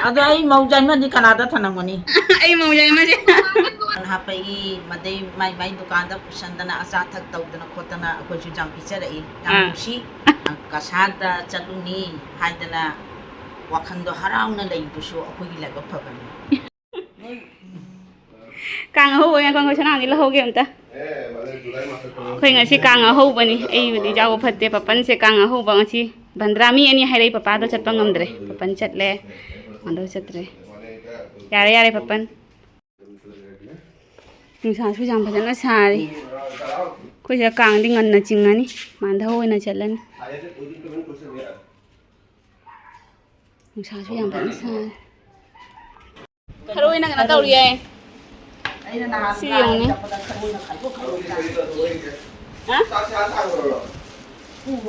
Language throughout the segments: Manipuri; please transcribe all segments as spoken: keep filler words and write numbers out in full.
ꯑꯗꯣ ꯑꯩ ꯃꯧ ꯌꯥꯏꯃꯗꯤ ꯀꯅꯥꯗ ꯊꯅꯝꯒꯅꯤ? ꯑꯩ ꯃꯧ ꯌꯥꯏꯃꯁꯦ ꯍꯥꯞꯄꯛꯏ, ꯃꯗꯩ ꯃꯥꯏ ꯃꯥꯏ ꯗꯨꯀꯥꯟꯗ ꯄꯨꯁꯟꯗꯅ ꯑꯆꯥ ꯑꯊꯛ ꯇꯧꯗꯅ ꯈꯣꯠꯇꯅ ꯑꯩꯈꯣꯏꯁꯨ ꯌꯥꯝ ꯄꯤꯖꯔꯛꯏ, ꯌꯥꯝ ꯑꯥ꯫ ꯅꯨꯡꯁꯤ꯫ ꯀꯁꯥꯔꯗ ꯆꯠꯂꯨꯅꯤ ꯍꯥꯏꯗꯅ ꯋꯥꯈꯜꯗꯣ ꯍꯔꯥꯎꯅ ꯂꯩꯕꯗꯨꯁꯨ ꯑꯩꯈꯣꯏꯒꯤ ꯂꯥꯏꯕꯛ ꯐꯕꯅꯤ꯫ ꯀꯥꯡ ꯑꯍꯧꯕ ꯑꯣꯏꯅ ꯑꯩꯈꯣꯏ ꯁꯅꯥꯗꯤ ꯂꯧꯍꯧꯒꯦ ꯑꯝꯇ꯫ ꯑꯩꯈꯣꯏ ꯉꯁꯤ ꯀꯥꯡ ꯑꯍꯧꯕꯅꯤ꯫ ꯑꯩꯕꯨꯗꯤ ꯌꯥꯎꯕ ꯐꯠꯇꯦ꯫ ꯄꯥꯄꯟꯁꯦ ꯀꯥꯡ ꯑꯍꯧꯕ ꯉꯁꯤ꯫ ꯕꯟꯗ꯭ꯔꯥ ꯃꯤ ꯑꯅꯤ ꯍꯥꯏꯔꯛꯏ, ꯄꯄꯥꯗꯣ ꯆꯠꯄ ꯉꯝꯗ꯭ꯔꯦ꯫ ꯄꯥꯄꯟ ꯆꯠꯂꯦ, ꯃꯥꯟꯗꯧ ꯆꯠꯇ꯭ꯔꯦ꯫ ꯌꯥꯔꯦ, ꯌꯥꯔꯦ, ꯄꯥꯄꯟ꯫ ꯅꯨꯡꯁꯥꯁꯨ ꯌꯥꯝ ꯐꯖꯅ ꯁꯥꯔꯤ꯫ ꯑꯩꯈꯣꯏꯁꯤꯗ ꯀꯥꯡꯗꯤ ꯉꯟꯅ ꯆꯤꯡꯉꯅꯤ꯫ ꯃꯥꯟꯗꯧ ꯑꯣꯏꯅ ꯆꯠꯂꯅꯤ꯫ ꯅꯨꯡꯁꯥꯁꯨ ꯌꯥꯝ ꯐꯖꯅ ꯁꯥꯔꯤ꯫ ꯊꯔꯣꯏꯅ ꯀꯩꯅꯣ ꯇꯧꯔꯤꯌꯦ꯫ ꯑꯩꯅ ꯅꯍꯥꯟ ꯁꯤ ꯌꯦꯡꯉꯨꯅꯦ꯫ ꯆꯠꯄꯗ ꯊꯔꯣꯏꯅ ꯈꯥꯏꯗꯣꯛ ꯈꯥꯏꯗꯣꯛ ꯆꯥꯏ꯫ ꯍꯥ?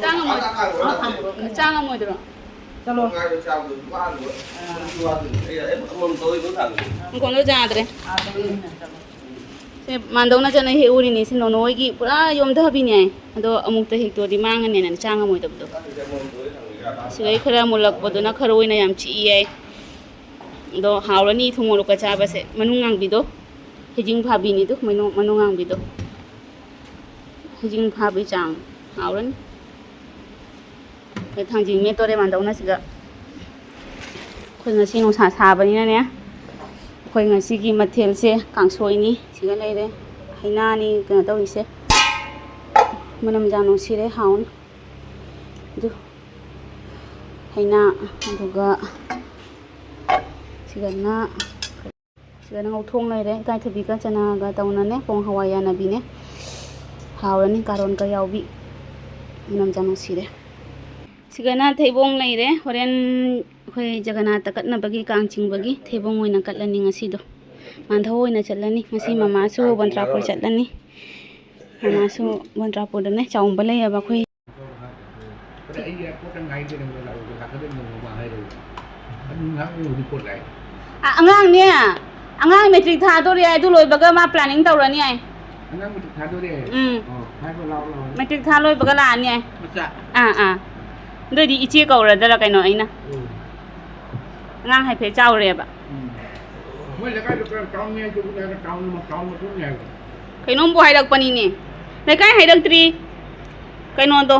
ꯆꯥ ꯉꯝꯃꯣꯏ-, ꯆꯥ ꯉꯝꯃꯣꯏꯗ꯭ꯔꯣ? ꯆꯠꯂꯣ꯫ ꯃꯈꯣꯟꯗꯣ ꯌꯥꯗ꯭ꯔꯦ꯫ ꯑꯥ, ꯆꯠꯂꯣ꯫ ꯁꯦ ꯃꯥꯟꯗꯧꯅ ꯆꯠꯅ ꯍꯦꯛꯎꯔꯤꯅꯤ꯫ ꯁꯤ ꯅꯣꯅꯣ ꯍꯣꯏꯒꯤ ꯄꯨꯔꯥ ꯌꯣꯝꯊꯕꯤꯅꯦ꯫ ꯑꯗꯣ ꯑꯃꯨꯛꯇ ꯍꯦꯛꯇꯣꯛꯑꯗꯤ ꯃꯥꯡꯉꯅꯦꯅ ꯆꯥ ꯉꯝꯃꯣꯏꯗꯕꯗꯣ꯫ ꯁꯤꯗꯩ ꯈꯔ ꯃꯨꯜꯂꯛꯄꯗꯨꯅ ꯈꯔ ꯑꯣꯏꯅ ꯌꯥꯝ ꯆꯤꯛꯏ ꯌꯥꯏ꯫ ꯑꯗꯣ ꯍꯥꯎꯔꯅꯤ ꯊꯨꯝ ꯃꯣꯔꯣꯛꯀ ꯆꯥꯕꯁꯦ꯫ ꯃꯅꯨꯡ ꯉꯥꯡꯕꯤꯗꯣ, ꯍꯩꯖꯤꯡ ꯐꯥꯕꯤꯅꯤꯗꯣ, ꯃꯅꯨꯡ, ꯃꯅꯨꯡ ꯉꯥꯡꯕꯤꯗꯣ꯫ ꯍꯩꯖꯤꯡ ꯐꯥꯕꯤ ꯆꯥꯡ ꯍꯥꯎꯔꯅꯤ꯫ ꯑꯗꯩ ꯊꯥꯡꯖꯤꯡ ꯃꯦꯠꯇꯣꯔꯦ ꯃꯥꯟꯗꯧꯅ ꯁꯤꯒ꯫ ꯑꯩꯈꯣꯏ ꯉꯁꯤ ꯅꯨꯡꯁꯥ ꯁꯥꯕꯅꯤꯅꯅꯦ, ꯑꯩꯈꯣꯏ ꯉꯁꯤꯒꯤ ꯃꯊꯦꯜꯁꯦ ꯀꯥꯡꯁꯣꯏꯅꯤ꯫ ꯁꯤꯒ ꯂꯩꯔꯦ ꯍꯩꯅꯥꯅꯤ ꯀꯩꯅꯣ ꯇꯧꯔꯤꯁꯦ꯫ ꯃꯅꯝ ꯌꯥꯝ ꯅꯨꯡꯁꯤꯔꯦ, ꯍꯥꯎꯅꯤ꯫ ꯑꯗꯨ ꯍꯩꯅꯥ, ꯑꯗꯨꯒ ꯁꯤꯒꯅ ꯁꯤꯗꯅ ꯉꯧꯊꯣꯡ ꯂꯩꯔꯦ, ꯏꯀꯥꯏꯊꯕꯤꯒ ꯆꯅꯥꯒ ꯇꯧꯅꯅꯦ, ꯄꯣꯡ ꯍꯋꯥꯏ ꯌꯥꯅꯕꯤꯅꯦ꯫ ꯍꯥꯎꯔꯅꯤ, ꯀꯥꯔꯣꯟꯒ ꯌꯥꯎꯕꯤ꯫ ꯃꯅꯝ ꯌꯥꯝ ꯅꯨꯡꯁꯤꯔꯦ꯫ ꯁꯤꯒꯅ ꯊꯩꯕꯣꯡ ꯂꯩꯔꯦ, ꯍꯣꯔꯦꯟ ꯑꯩꯈꯣꯏ ꯖꯒꯅꯥꯊ ꯀꯠꯅꯕꯒꯤ, ꯀꯥꯡ ꯆꯤꯡꯕꯒꯤ ꯊꯩꯕꯣꯡ ꯑꯣꯏꯅ ꯀꯠꯂꯅꯤ ꯉꯁꯤꯗꯣ꯫ ꯃꯥꯟꯙꯧ ꯑꯣꯏꯅ ꯆꯠꯂꯅꯤ꯫ ꯉꯁꯤ ꯃꯃꯥꯁꯨ ꯕꯟꯇ꯭ꯔꯥꯄꯨꯔ ꯆꯠꯂꯅꯤ꯫ ꯃꯃꯥꯁꯨ ꯕꯟꯇ꯭ꯔꯥꯄꯨꯔꯗꯅꯦ, ꯆꯥꯎꯝꯕ ꯂꯩꯌꯦꯕ ꯑꯩꯈꯣꯏ꯫ ꯑꯗ ꯑꯩ ꯑꯦꯌꯥꯔꯄꯣꯔꯠꯇ ꯉꯥꯏ ꯂꯩꯔꯝꯃꯦ, ꯂꯥꯛꯑꯣ, ꯂꯥꯛꯀꯗꯕ ꯅꯣꯡꯃ ꯍꯥꯏꯔꯒ꯫ ꯑꯗꯨ ꯉꯥꯏꯍꯥꯛ ꯂꯩꯔꯗꯤ ꯄꯣꯠ ꯂꯥꯛꯑꯦ꯫ ꯑ-, ꯑꯉꯥꯡꯅꯦ, ꯑꯉꯥꯡ ꯃꯦꯇ꯭ꯔꯤꯛ ꯊꯥꯗꯣꯔꯦ, ꯑꯗꯨ ꯂꯣꯏꯕꯒ ꯃꯥ ꯄ꯭ꯂꯥꯅꯤꯡ ꯇꯧꯔꯅꯤ ꯍꯥꯏ꯫ ꯑꯉꯥꯡ ꯃꯦꯇ꯭ꯔꯤꯛ ꯊꯥꯗꯣꯔꯦ? ꯎꯝ꯫ ꯑꯣ, ꯍꯥꯏꯈꯣ, ꯂꯥꯛꯑꯣ, ꯂꯥꯛꯑꯣ꯫ ꯃꯦꯇ꯭ꯔꯤꯛ ꯊꯥ ꯂꯣꯏꯕꯒ ꯂꯥꯛꯑꯅꯤ ꯍꯥꯏ꯫ ꯃꯆꯥ꯫ ꯑꯥ, ꯑꯥ꯫ ꯑꯗꯨꯑꯣꯏꯗꯤ ꯏꯆꯦ ꯀꯧꯔꯗꯔ ꯀꯩꯅꯣ ꯑꯩꯅ꯫ ꯎꯝ꯫ ꯑꯉꯥꯡ ꯍꯥꯏꯐꯦꯠ ꯆꯥꯎꯔꯦꯕ꯫ ꯎꯝ꯫ ꯃꯣꯏ ꯂꯩꯀꯥꯏꯗꯣ ꯀꯔꯝ ꯇꯥꯎꯟꯅꯤ ꯍꯥꯏꯗꯨꯕꯨ ꯅꯍꯥꯟ ꯇꯥꯎꯟ ꯑꯃ, ꯇꯥꯎꯟ ꯃꯇꯨꯡꯅꯤ ꯍꯥꯏꯕ꯫ ꯀꯩꯅꯣꯝꯕꯨ ꯍꯥꯏꯔꯛꯄꯅꯤꯅꯦ꯫ ꯂꯩꯀꯥꯏ ꯍꯥꯏꯔꯛꯇ꯭ꯔꯤ꯫ ꯀꯩꯅꯣꯗꯣ꯫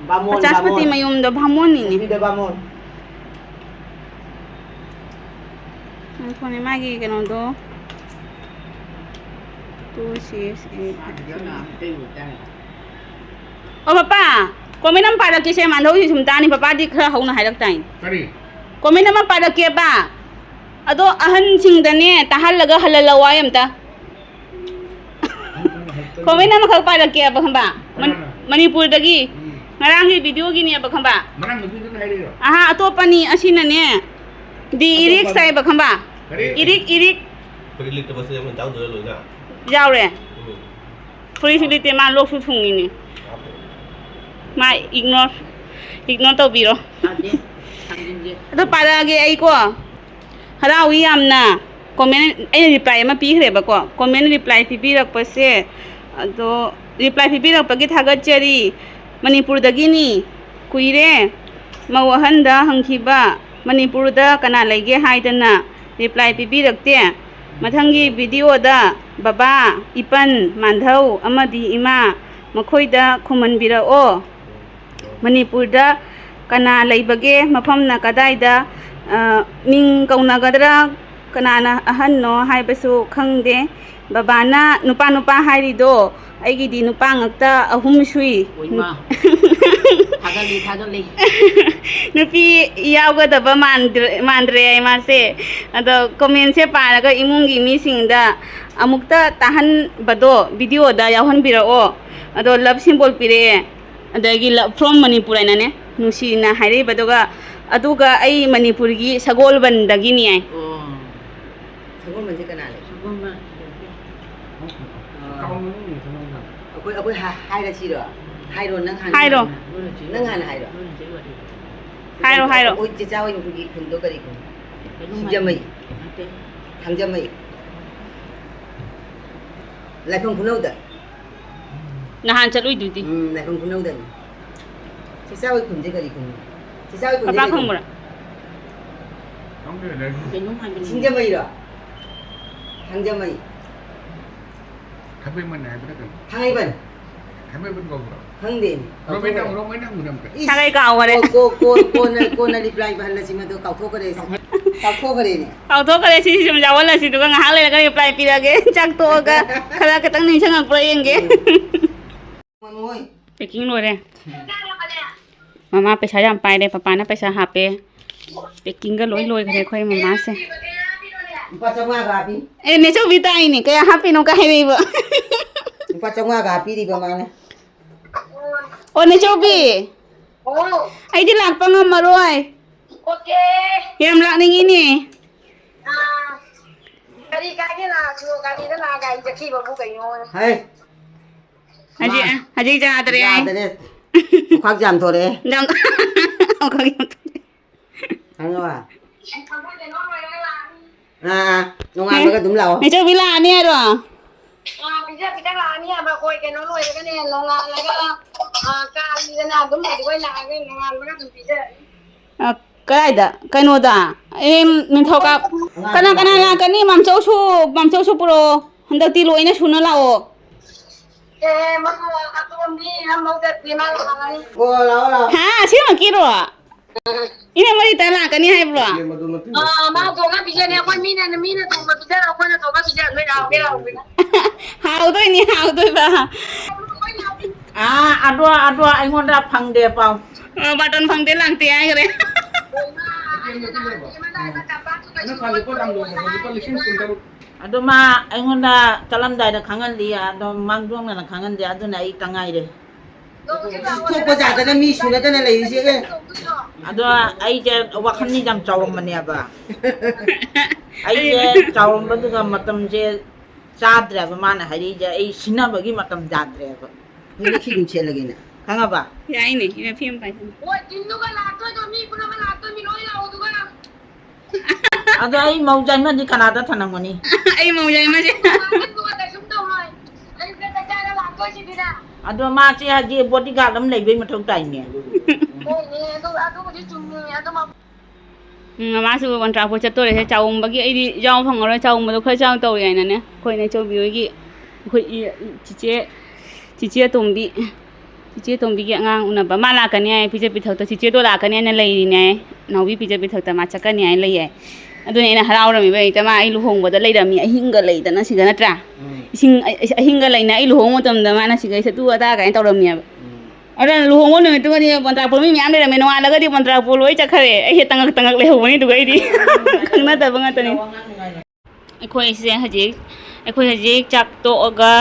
ꯕꯥꯃꯣꯟ, ꯄꯆꯥꯁꯄꯇꯤ ꯕꯥꯃꯣꯟ꯫ ꯃꯌꯨꯝꯗꯣ ꯕꯥꯃꯣꯟꯅꯤꯅꯦ꯫ ꯅꯨꯄꯤꯗꯣ ꯕꯥꯃꯣꯟ꯫ ꯉꯥꯏꯈꯣꯅꯦ, ꯃꯥꯒꯤ ꯀꯩꯅꯣꯗꯣ꯫ Two six eight. ꯑꯣ, ꯄꯄꯥ, comment ꯑꯃ ꯄꯥꯔꯛꯀꯦꯁꯦ, ꯃꯥꯟꯙꯧꯁꯤ ꯁꯨꯝ ꯇꯥꯅꯤ, ꯄꯄꯥꯗꯤ ꯈꯔ ꯍꯧꯅ ꯍꯥꯏꯔꯛ ꯇꯥꯏꯅꯦ꯫ ꯀꯔꯤ? Comment ꯑꯃ ꯄꯥꯔꯛꯀꯦꯕ꯫ ꯑꯗꯣ ꯑꯍꯟꯁꯤꯡꯗꯅꯦ, ꯇꯥꯍꯜꯂꯒ ꯍꯜꯍꯜꯂꯛꯑꯣ ꯍꯥꯏ ꯑꯝꯇ꯫ Comment ꯑꯃꯈꯛ ꯄꯥꯔꯛꯀꯦꯕ, ꯈꯪꯕ? ꯃꯟ-, ꯀꯅꯥꯅ? ꯃꯅꯤꯄꯨꯔꯗꯒꯤ꯫ ꯎꯝ꯫ ꯉꯔꯥꯡꯒꯤ video ꯒꯤꯅꯦꯕ, ꯈꯪꯕ? ꯉꯔꯥꯡ ꯅꯨꯄꯤꯗꯨꯅ ꯍꯥꯏꯔꯛꯏꯔꯣ? ꯑꯍꯥ, ꯑꯇꯣꯞꯄꯅꯤ, ꯑꯁꯤꯅꯅꯦ꯫ ꯗꯤ ꯏꯔꯤꯛꯁ ꯑꯇꯣꯞꯄꯅ? ꯍꯥꯏꯕ, ꯈꯪꯕ? ꯀꯔꯤ? ꯏꯔꯤꯛ, ꯏꯔꯤꯛ꯫ ꯐꯨꯔꯤꯠ ꯂꯤꯠꯇꯕꯁꯦ ꯑꯃ ꯌꯥꯎꯗꯣꯏꯔꯥ ꯂꯣꯏꯅ? ꯌꯥꯎꯔꯦ꯫ ꯎꯝ꯫ ꯐꯨꯔꯤꯠꯁꯨ ꯂꯤꯠꯇꯦ, ꯃꯥ ꯂꯣꯛꯁꯨ ꯊꯨꯡꯉꯤꯅꯦ꯫ ꯃꯥ ignore, ignore ꯇꯧꯕꯤꯔꯣ꯫ ꯊꯥꯗꯦ, ꯊꯥꯡꯖꯤꯟꯁꯦ꯫ ꯑꯗꯣ ꯄꯥꯔꯛꯑꯒꯦ ꯑꯩꯀꯣ꯫ ꯍꯔꯥꯎꯏ ꯌꯥꯝꯅ꯫ Comment ꯑꯩꯅ reply ꯑꯃ ꯄꯤꯈ꯭ꯔꯦꯕꯀꯣ꯫ Comment reply ꯄꯤꯕꯤꯔꯛꯄꯁꯦ, ꯑꯗꯣ reply ꯄꯤꯕꯤꯔꯛꯄꯒꯤ ꯊꯥꯒꯠꯆꯔꯤ꯫ ꯃꯅꯤꯄꯨꯔꯗꯒꯤꯅꯤ꯫ ꯀꯨꯏꯔꯦ꯫ ꯃꯧ ꯑꯍꯟꯗ ꯍꯪꯈꯤꯕ, "ꯃꯅꯤꯄꯨꯔꯗ ꯀꯅꯥ ꯂꯩꯒꯦ?" ꯍꯥꯏꯗꯅ reply ꯄꯤꯕꯤꯔꯛꯇꯦ꯫ ꯃꯊꯪꯒꯤ video ꯗ ꯕꯕꯥ, ꯏꯄꯟ, ꯃꯥꯟꯙꯧ ꯑꯃꯗꯤ ꯏꯃꯥ ꯃꯈꯣꯏꯗ ꯈꯨꯝꯍꯟꯕꯤꯔꯛꯑꯣ꯫ ꯃꯅꯤꯄꯨꯔꯗ ꯀꯅꯥ ꯂꯩꯕꯒꯦ? ꯃꯐꯝꯅ ꯀꯗꯥꯏꯗ? ꯑ, ꯃꯤꯡ ꯀꯧꯅꯒꯗ꯭ꯔꯥ? ꯀꯅꯥꯅ ꯑꯍꯟꯅꯣ ꯍꯥꯏꯕꯁꯨ ꯈꯪꯗꯦ꯫ ꯕꯕꯥꯅ ꯅꯨꯄꯥ ꯅꯨꯄꯥ ꯍꯥꯏꯔꯤꯗꯣ, ꯑꯩꯒꯤꯗꯤ ꯅꯨꯄꯥ ꯉꯥꯛꯇ ꯑꯍꯨꯝ ꯁꯨꯏ꯫ ꯑꯣꯏꯃꯥ꯫ ꯊꯥꯒꯠꯂꯤ, ꯊꯥꯒꯠꯂꯤ꯫ ꯅꯨꯄꯤ ꯌꯥꯎꯒꯗꯕ ꯃꯥꯟꯗ꯭ꯔꯦ, ꯃꯥꯟꯗ꯭ꯔꯦ ꯍꯥꯏ ꯃꯥꯁꯦ꯫ ꯑꯗꯣ comment ꯁꯦ ꯄꯥꯔꯒ ꯏꯃꯨꯡꯒꯤ ꯃꯤꯁꯤꯡꯗ ꯑꯃꯨꯛꯇ ꯇꯥꯍꯟꯕꯗꯣ video ꯗ ꯌꯥꯎꯍꯟꯕꯤꯔꯛꯑꯣ꯫ ꯑꯗꯣ love symbol ꯄꯤꯔꯛꯑꯦ꯫ ꯑꯗꯒꯤ love from ꯃꯅꯤꯄꯨꯔ ꯍꯥꯏꯅꯅꯦ ꯅꯨꯡꯁꯤꯅ ꯍꯥꯏꯔꯛꯏꯕ꯫ ꯑꯗꯨꯒ, ꯑꯗꯨꯒ ꯑꯩ ꯃꯅꯤꯄꯨꯔꯒꯤ ꯁꯒꯣꯜꯕꯟꯗꯒꯤꯅꯤ ꯍꯥꯏ꯫ ꯑꯣ꯫ ꯁꯒꯣꯜꯕꯟꯁꯦ ꯀꯅꯥ ꯂꯩ? ꯁꯒꯣꯜꯕꯟ ꯂꯩꯇꯦ꯫ ꯑꯥ꯫ ꯑꯩꯈꯣꯏ, ꯑꯩꯈꯣꯏ ꯍꯥ-, ꯍꯥꯏꯔꯁꯤꯔꯣ? ꯍꯥꯏꯔꯣ, ꯅꯪ ꯍꯥꯟꯅ ꯍꯥꯏꯔꯣ꯫ ꯍꯥꯏꯔꯣ꯫ ꯅꯪ ꯍꯥꯟꯅ ꯍꯥꯏꯔꯣ꯫ ꯍꯥꯏꯔꯣ, ꯍꯥꯏꯔꯣ꯫ ꯑꯩꯈꯣꯏ ꯆꯦꯆꯥ ꯍꯣꯏ ꯃꯈꯣꯏꯒꯤ ꯈꯨꯟꯗꯣ ꯀꯔꯤ ꯈꯨꯟ? ꯀꯩꯅꯣꯝ ꯁꯤꯡꯖꯃꯩ꯫ ꯅꯠꯇꯦ꯫ ꯊꯥꯡꯖꯃꯩ꯫ ꯂꯥꯏꯐꯝ ꯈꯨꯅꯧꯗ꯫ ꯅꯍꯥꯟ ꯆꯠꯂꯨꯏꯗꯨꯗꯤ꯫ ꯎꯝ, ꯂꯥꯏꯐꯝ ꯈꯨꯅꯧꯗꯅꯤ꯫ ꯆꯦꯆꯥ ꯍꯣꯏ ꯈꯨꯟꯁꯦ ꯀꯔꯤ ꯈꯨꯟꯅꯣ? ꯆꯦꯆꯥ ꯍꯣꯏ ꯈꯨꯟꯁꯦ ꯄꯄꯥ ꯀꯔꯤ ꯈꯨꯟ? ꯈꯪꯕ꯭ꯔꯥ? ꯀꯩꯅꯣꯝ ꯍꯥꯏꯕꯅꯤ꯫ ꯁꯤꯡꯖꯃꯩꯔꯣ? ꯁꯤꯡꯖꯃꯩ꯫ ꯊꯥꯡꯃꯩꯕꯟ ꯍꯥꯏꯕ꯭ꯔꯥ ꯀꯩꯅꯣ? ꯊꯥꯡꯃꯩꯕꯟ꯫ ꯊꯥꯡꯃꯩꯕꯟ ꯀꯧꯕ꯭ꯔꯣ? ꯈꯪꯗꯦꯅꯦ꯫ ꯔꯣꯃꯩꯅ, ꯔꯣꯃꯩꯅ ꯍꯪꯕꯅꯦ ꯑꯃꯨꯛꯇ꯫ ꯏꯁ, ꯁꯥꯒꯩ ꯀꯥꯎꯈꯔꯦ꯫ ꯀꯣ-, ꯀꯣ-, ꯀꯣꯟꯅ, ꯀꯣꯟꯅ reply ꯍꯜꯂꯁꯤ ꯃꯗꯨ ꯀꯥꯎꯊꯣꯛꯈ꯭ꯔꯦ ꯑꯩꯁꯦ꯫ ꯀꯥꯎꯊꯣꯛꯈ꯭ꯔꯦꯅꯦ꯫ ꯀꯥꯎꯊꯣꯛꯈ꯭ꯔꯦ, ꯁꯤꯁꯤ ꯁꯨꯝ ꯌꯥꯎꯍꯜꯂꯁꯤ, ꯑꯗꯨꯒ ꯉꯥꯏꯍꯥꯛ ꯂꯩꯔꯒ reply ꯄꯤꯔꯛꯑꯒꯦ꯫ ꯆꯥꯛ ꯇꯣꯛꯑꯒ ꯈꯔ ꯈꯤꯇꯪ ꯅꯤꯡꯁꯤꯡꯉꯛꯄ꯭ꯔꯥ ꯌꯦꯡꯒꯦ꯫ ꯃꯣꯏ꯫ Packing ꯂꯣꯏꯔꯦ꯫ ꯃꯃꯥ ꯄꯩꯁꯥ ꯌꯥꯝ ꯄꯥꯏꯔꯦ, ꯄꯄꯥꯅ ꯄꯩꯁꯥ ꯍꯥꯞꯄꯦ꯫ Packingꯒ ꯂꯣꯏ ꯂꯣꯏꯈ꯭ꯔꯦ ꯑꯩꯈꯣꯏ ꯃꯃꯥꯁꯦ꯫ ꯂꯨꯄꯥ ꯆꯥꯝꯃꯉꯥꯒ ꯍꯥꯞꯄꯤ꯫ ꯑꯦ, ꯅꯦꯆꯧꯕꯤ ꯇꯥꯏꯅꯦ, ꯀꯌꯥ ꯍꯥꯞꯄꯤꯅꯣ ꯀꯥꯏ ꯍꯥꯏꯔꯛꯏꯕ꯫ ꯂꯨꯄꯥ ꯆꯥꯝꯃꯉꯥꯒ ꯍꯥꯞꯄꯤꯔꯤꯕ ꯃꯥꯅ꯫ ꯑꯣ, ꯅꯦꯆꯧꯕꯤ꯫ ꯑꯣ꯫ ꯑꯩꯗꯤ ꯂꯥꯛꯄ ꯉꯝꯃꯔꯣꯏ꯫ Okay꯫ ꯌꯥꯝ ꯂꯥꯛꯅꯤꯡꯉꯤꯅꯦ꯫ ꯑꯥ, ꯀꯔꯤ ꯀꯥꯏꯒꯦ ꯂꯥꯛꯑꯁꯨ, ꯒꯥꯔꯤꯗ ꯂꯥꯛꯑ ꯒꯥꯔꯤ ꯆꯠꯈꯤꯕꯕꯨ ꯀꯩꯅꯣ? ꯍꯩ꯫ ꯍꯧꯖꯤꯛ, ꯃꯥ ꯍꯧꯖꯤꯛ ꯌꯥꯗ꯭ꯔꯦ ꯍꯥꯏ꯫ ꯌꯥꯗ꯭ꯔꯦ꯫ ꯂꯨꯈꯥꯛ ꯌꯥꯝ ꯊꯣꯔꯛꯑꯦ꯫ ꯌꯥꯝ-, ꯂꯨꯈꯥꯛ ꯌꯥꯝ ꯊꯣꯔꯛꯑꯦ꯫ ꯈꯪꯉꯕ? ꯑꯥ, ꯑꯥ, ꯅꯣꯡꯉꯥꯟꯕꯒ ꯑꯗꯨꯝ ꯂꯥꯛꯑꯣ꯫ ꯅꯦꯆꯧꯕꯤ ꯂꯥꯛꯑꯅꯤ ꯍꯥꯏꯔꯣ? ꯑꯥ, ꯄꯤꯖ ꯄꯤꯊꯛ ꯂꯥꯛꯑꯅꯤ ꯍꯥꯏꯕ, ꯑꯩꯈꯣꯏ ꯀꯩꯅꯣ ꯂꯣꯏꯔꯒꯅꯦ, ꯅꯣꯡꯉꯥꯜꯂꯒ, ꯑꯥ, ꯀꯥꯂꯤꯗꯅ ꯑꯗꯨꯝ ꯑꯩꯈꯣꯏ ꯂꯥꯛꯑꯒ ꯅꯣꯡꯉꯥꯟꯕꯒ ꯑꯗꯨꯝ ꯄꯤꯖꯔꯅꯤ꯫ ꯑ, ꯀꯗꯥꯏꯗ? ꯀꯩꯅꯣꯗ? ꯑꯦ, ꯅꯤꯡꯊꯧꯀꯥꯞ-, ꯀꯅꯥ ꯀꯅꯥ ꯂꯥꯛꯀꯅꯤ? ꯃꯥꯝꯆꯧꯁꯨ, ꯃꯥꯝꯆꯧꯁꯨ ꯄꯨꯔꯛꯑꯣ꯫ ꯍꯟꯗꯛꯇꯤ ꯂꯣꯏꯅ ꯁꯨꯅ ꯂꯥꯛꯑꯣ꯫ ꯑꯦ, ꯃꯗꯨ ꯑꯇꯣꯝꯕꯤ ꯑꯃꯐꯥꯎ ꯆꯠꯇꯦ, ꯃꯥ ꯂꯥꯛꯑꯅꯤ꯫ ꯑꯣ, ꯂꯥꯛꯑꯣ, ꯂꯥꯛꯑꯣ꯫ ꯍꯥ? ꯑꯁꯦꯡꯕꯀꯤꯔꯣ? ꯏꯅꯝꯃ ꯔꯤꯇꯥ ꯂꯥꯛꯀꯅꯤ ꯍꯥꯏꯕ꯭ꯔꯣ? ꯑꯥ, ꯃꯥ ꯊꯣꯡꯉ ꯄꯤꯖꯅꯤ꯫ ꯑꯩꯈꯣꯏ ꯃꯤꯅ, ꯃꯤꯅ ꯊꯣꯡꯕ ꯄꯤꯖꯔ ꯑꯩꯈꯣꯏꯅ ꯊꯣꯡꯉ ꯄꯤꯖꯗꯣꯏꯅꯦ, ꯍꯥꯎꯒꯦꯔꯥ ꯍꯥꯎꯔꯣꯏꯔꯥ꯫ ꯍꯥꯎꯗꯣꯏꯅꯤ, ꯍꯥꯎꯗꯣꯏꯕ꯫ ꯑꯥ, ꯑꯗꯣ, ꯑꯗꯣ ꯑꯩꯉꯣꯟꯗ ꯐꯪꯗꯦ ꯄꯥꯎ꯫ ꯑ, ꯕꯥꯇꯣꯟ ꯐꯪꯗꯦ, ꯂꯥꯛꯇꯦ ꯍꯥꯏꯈ꯭ꯔꯦ꯫ ꯑꯗꯣ ꯃꯥ ꯑꯩꯉꯣꯟꯗ ꯆꯠꯂꯝꯗꯥꯏꯗ ꯈꯪꯍꯜꯂꯤ, ꯑꯗꯣ ꯃꯥꯡꯖꯧꯅꯅ ꯈꯪꯍꯟꯗꯦ, ꯑꯗꯨꯅ ꯑꯩ ꯇꯉꯥꯏꯔꯦ꯫ ꯊꯣꯛꯄ ꯌꯥꯗꯅ ꯃꯤ ꯁꯨꯅꯗꯅ ꯂꯩꯔꯤꯁꯦ꯫ ꯑꯗꯣ ꯑꯩꯁꯦ ꯋꯥꯈꯜꯗꯤ ꯌꯥꯝ ꯆꯥꯎꯔꯝꯕꯅꯦꯕ꯫ ꯑꯩꯁꯦ ꯆꯥꯎꯔꯝꯕꯗꯨꯒ ꯃꯇꯝꯁꯦ ꯆꯥꯗ꯭ꯔꯦꯕ, ꯃꯥꯅ ꯍꯥꯏꯔꯛꯏꯁꯦ꯫ ꯑꯩ ꯁꯤꯟꯅꯕꯒꯤ ꯃꯇꯝ ꯌꯥꯗ꯭ꯔꯦꯕ꯫ ꯍꯧꯖꯤꯛ ꯁꯤ ꯑꯗꯨꯝ ꯁꯦꯠꯂꯒꯦꯅꯦ꯫ ꯈꯪꯉꯕ? ꯌꯥꯏꯅꯦ, ꯏꯅꯦ ꯐꯤ ꯑꯃ ꯄꯥꯏꯁꯤꯜꯂꯣ꯫ ꯍꯣꯏ, ꯇꯤꯟꯗꯨꯒ ꯂꯥꯛꯇꯣꯏꯗꯣ, ꯃꯤ ꯄꯨꯝꯅꯃꯛ ꯂꯥꯛꯇꯣꯏ, ꯃꯤ ꯂꯣꯏ ꯂꯥꯛꯑꯣ, ꯑꯗꯨꯒ꯫ ꯑꯗꯣ ꯑꯩ ꯃꯧ ꯌꯥꯏꯃꯗꯤ ꯀꯅꯥꯗ ꯊꯅꯝꯒꯅꯤ? ꯑꯩ ꯃꯧ ꯌꯥꯏꯃꯁꯦ꯫ ꯅꯪꯗꯨꯒ ꯀꯩꯁꯨꯝ ꯇꯧꯔꯣꯏ꯫ ꯑꯌꯨꯛꯇ ꯆꯥꯛ ꯆꯥꯔ ꯂꯥꯛꯇꯣꯏꯁꯤꯗꯤꯅ꯫ ꯑꯗꯣ ꯃꯥꯁꯦ ꯍꯧꯖꯤꯛ bodyguard ꯑꯃ ꯂꯩꯕꯩ ꯃꯊꯧ ꯇꯥꯏꯅꯦ꯫ ꯍꯣꯏꯅꯦ, ꯑꯗꯨ, ꯑꯗꯨꯕꯨꯗꯤ ꯆꯨꯝꯃꯤꯅꯦ, ꯑꯗꯨ ꯃ- ꯎꯝ, ꯃꯃꯥꯁꯨ ꯃꯣꯟꯇ꯭ꯔꯥꯛꯄꯨꯔ ꯆꯠꯇꯣꯔꯦ꯫ ꯆꯥꯎꯝꯕꯒꯤ ꯑꯩꯗꯤ ꯌꯥꯎꯕ ꯐꯪꯉꯔꯣꯏ꯫ ꯆꯥꯎꯝꯕꯗꯣ ꯈꯔ ꯆꯥꯎꯅ ꯇꯧꯔꯦ ꯍꯥꯏꯅꯅꯦ, ꯑꯩꯈꯣꯏ ꯏꯅꯦꯆꯧꯕꯤ ꯍꯣꯏꯒꯤ, ꯑꯩꯈꯣꯏ ꯏ-, ꯆꯤꯆꯦ, ꯆꯤꯆꯦ ꯑꯇꯣꯝꯕꯤ, ꯆꯤꯆꯦ ꯑꯇꯣꯝꯕꯤꯒꯤ ꯑꯉꯥꯡ ꯎꯅꯕ꯫ ꯃꯥ ꯂꯥꯛꯀꯅꯤ ꯍꯥꯏ, ꯄꯤꯖ ꯄꯤꯊꯛꯇ꯫ ꯆꯤꯆꯦꯗꯣ ꯂꯥꯛꯀꯅꯤ ꯍꯥꯏꯅ ꯂꯩꯔꯤꯅꯦ ꯍꯥꯏ꯫ ꯅꯥꯎꯕꯤ ꯄꯤꯖ ꯄꯤꯊꯛꯇ ꯃꯥ ꯆꯠꯀꯅꯤ ꯍꯥꯏꯅ ꯂꯩ ꯍꯥꯏ꯫ ꯑꯗꯨꯅ ꯑꯩꯅ ꯍꯔꯥꯎꯔꯝꯃꯤꯕ꯫ ꯍꯦꯛꯇ ꯃꯥ ꯑꯩ ꯂꯨꯍꯣꯡꯕꯗ ꯂꯩꯔꯝꯃꯤ, ꯑꯍꯤꯡꯒ ꯂꯩꯗꯅ ꯁꯤꯗ, ꯅꯠꯇ꯭ꯔꯥ? ꯎꯝ꯫ ꯏꯁꯤꯡ, ꯑ-, ꯑꯍꯤꯡꯒ ꯂꯩꯅ ꯑꯩ ꯂꯨꯍꯣꯡꯕ ꯃꯇꯝꯗ ꯃꯥꯅ ꯁꯤꯒ ꯏꯁꯩ ꯑꯗꯨ ꯑꯗꯥ ꯀꯥꯏꯅ ꯇꯧꯔꯝꯃꯦꯕ꯫ ꯎꯝ꯫ ꯑꯗꯨꯅ ꯂꯨꯍꯣꯡꯕ ꯅꯨꯃꯤꯠꯇꯨꯃꯗꯤ ꯃꯣꯟꯇ꯭ꯔꯥꯛꯄꯨꯔ ꯃꯤ ꯃꯌꯥꯝ ꯂꯩꯔꯝꯃꯦ꯫ ꯅꯣꯡꯉꯥꯜꯂꯒꯗꯤ ꯃꯣꯟꯇ꯭ꯔꯥꯛꯄꯨꯔ ꯂꯣꯏ ꯆꯠꯈ꯭ꯔꯦ꯫ ꯑꯩꯁꯦ ꯇꯉꯛ ꯇꯉꯛ ꯂꯩꯍꯧꯕꯅꯤ꯫ ꯑꯗꯨꯒ ꯑꯩꯗꯤ ꯈꯪꯅꯗꯕ ꯉꯥꯛꯇꯅꯤ꯫ ꯑꯩꯈꯣꯏꯁꯦ ꯍꯧꯖꯤꯛ, ꯑꯩꯈꯣꯏ ꯍꯧꯖꯤꯛ ꯆꯥꯛ ꯇꯣꯛꯑꯒ